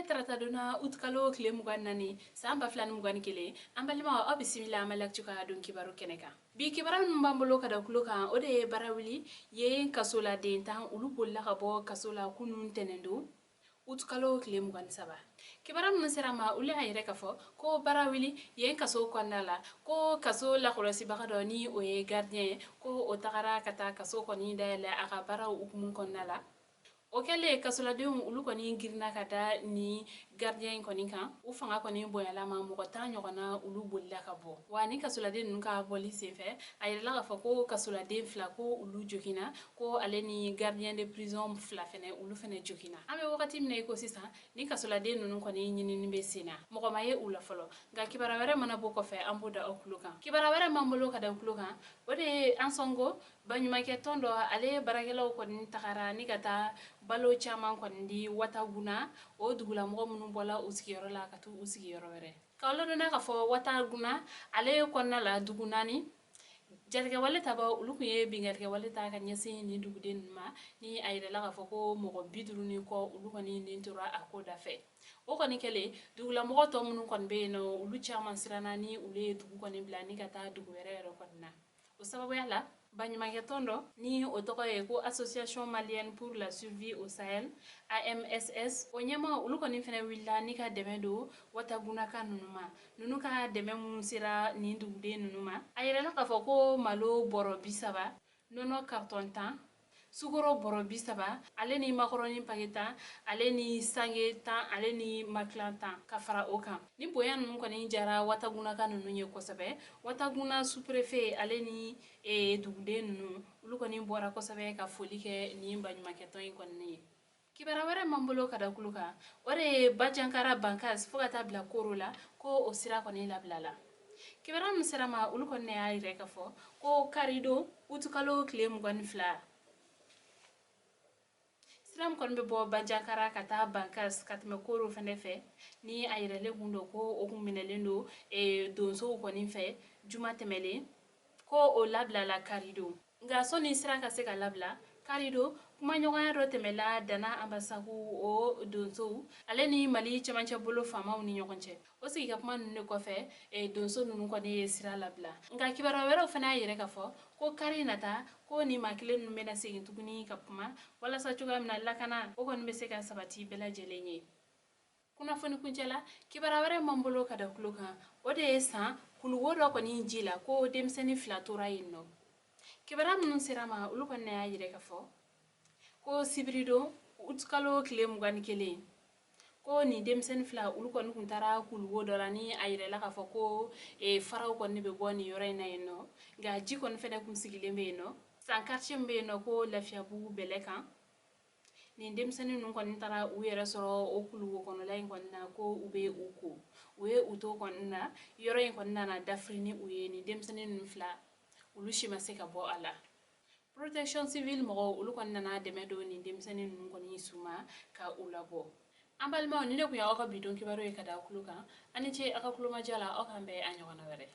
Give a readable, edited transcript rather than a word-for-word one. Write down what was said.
Tarata don na, utikalo tile 24, san 2021, an balimaw, aw bisimila an Mali Actu ka don kibaru kɛnɛ kan. Bi kibaru min b'an bolo ka da kulo kan, o de ye Barawuli yen kasoladen 10, olu bolila ka bɔ kaso la kunun tɛnɛn don, utikalo tile 23. Kibaru minnu sera ma, olu y'a yɛrɛ k'a fɔ ko Barawuli yen kaso kɔnɔna la, ko kaso lakɔlɔsibaga dɔ, ni o ye gardien ye, ko o tagara ka taa kaso kɔni dayɛlɛ a ka baaraw hukumu kɔnɔna la. O kɛlen, kasoladenw olu kɔni girinna ka da ni gardien in kɔni kan. U fanga kɔni bonyala ma, mɔgɔ 10 ɲɔgɔnna olu bolila ka bɔ. Wa ni kasoladen ninnu ka bɔli senfɛ, a yirala k'a fɔ ko kasoladen fila, ko olu joginna, ko ale ni gardien de prison fila fɛnɛ, olu fɛnɛ joginna. An bɛ wagati min na i ko sisan, ni kasoladen ninnu kɔni ɲinini bɛ sen na, mɔgɔ ma ye u la fɔlɔ. Nka kibaruya wɛrɛ mana bɔ kɔfɛ, an b'o da aw tulo kan. Kibaruya wɛrɛ m'an bolo ka da tulo kan, o de ye Ansongo baɲumankɛ tɔn dɔ, ale baarakɛlaw kɔni tagara ni ka taa balo caman kɔni di Wataguna, o dugulamɔgɔ minnu bɔla u sigiyɔrɔ la ka t'u u sigiyɔrɔ wɛrɛ. K'aw ladɔnniya k'a fɔ Wataguna ale kɔnɔna la, dugu naani, jatigɛwale tabaw olu tun ye binkannikɛwale ta ka ɲɛsin nin duguden ninnu ma, ni a yirala k'a fɔ ko mɔgɔ 50 ni kɔ, olu kɔni nin tora a ko da fɛ. O kɔni kɛlen, dugulamɔgɔ tɔ minnu kɔni bɛ yen nɔ, olu caman siranna ni olu ye dugu kɔni bila ni ka taa dugu wɛrɛ yɛrɛ kɔni na. O sababuya la, baɲumankɛ tɔn dɔ, ni o tɔgɔ ye ko Association malienne pour la survie au Sahel, AMSS, o ɲɛma olu kɔni fɛnɛ wulila ni ka dɛmɛ don Watagunaka ninnu ma. Ninnu ka dɛmɛ minnu sera nin duguden ninnu ma, a yirala k'a fɔ ko malo bɔrɔ 30, nɔnɔ carton 10, sukoro bɔrɔ 30, ale ni makɔrɔni paquet 10, ale ni sange 10, ale ni matelas 10 ka fara o kan. Ni bonya ninnu kɔni jara Watagunaka ninnu ye kosɛbɛ. Wataguna sous-préfet ale ni duguden ninnu, olu kɔni bɔra kosɛbɛ ka foli kɛ nin baɲumankɛtɔn in kɔni ye. Kibaruya wɛrɛ m'an bolo ka da kulo kan, o de ye Bajankara Bankas fo ka taa bila Koro la, ko o sira kɔni labila la. Kibaruya min sera ma, olu kɔni y'a yɛrɛ k'a fɔ ko karidon, utukalo tile 22, sira min kɔni bɛ bɔ Bajankara ka taa Bankas ka tɛmɛ Koro fɛnɛ fɛ, ni a yɛrɛlen kun don ko o kun minɛlen don donsow kɔni fɛ juma tɛmɛlen, ko o labilala karidon. Nka sɔnni sira ka se ka labila karidon, kumaɲɔgɔnya dɔ tɛmɛla Dana Ambasagu o donsow ale ni Mali cɛmancɛ bolo faamaw ni ɲɔgɔn cɛ. O sigi ka kuma ninnu de kɔfɛ, donso ninnu kɔni ye sira labila. Nka kibaruya wɛrɛw fana y'a yɛrɛ k'a fɔ ko kari nata, ko ni maa kelen ninnu bɛna segin tuguni ka kuma walasa cogoya min na lakana o kɔni bɛ se ka sabati bɛɛ lajɛlen ye. Kunnafoni kuncɛ la, kibaruya wɛrɛ m'an bolo ka da kulo kan, o de ye san kuluwo dɔ kɔni ji la, ko denmisɛnnin fila tora yen nɔ. Kibaruya minnu sera ma, olu kɔni y'a yɛrɛ k'a fɔ ko sibiridon, utikalo tile 21, ko nin denmisɛnnin fila, olu kɔni kun taara kuluwo dɔ la, ni a yirala k'a fɔ ko faraw kɔni bɛ bɔ nin yɔrɔ in na yen nɔ. Nka ji kɔni fɛnɛ kun sigilen bɛ yen nɔ san quartier min bɛ yen nɔ ko Lafiyabugu bɛlɛ kan. Nin denmisɛnnin ninnu kɔni taara u yɛrɛ sɔrɔ o kuluwo kɔnɔla in kɔni na, ko u bɛ u ko, u ye u to kɔni na, yɔrɔ in kɔni nana dafiri ni u ye. Nin denmisɛnnin ninnu fila, olu si ma se ka bɔ a la. Protection civile mɔgɔw, olu kɔni nana dɛmɛ don nin denmisɛnnin ninnu kɔni su ma ka u labɔ. An balimaw, ni ne kun y'aw ka bi don kibaru ye ka da kulo kan. Ani ce aw ka kulomajɔ la. Aw k'an bɛn a ɲɔgɔnna wɛrɛ.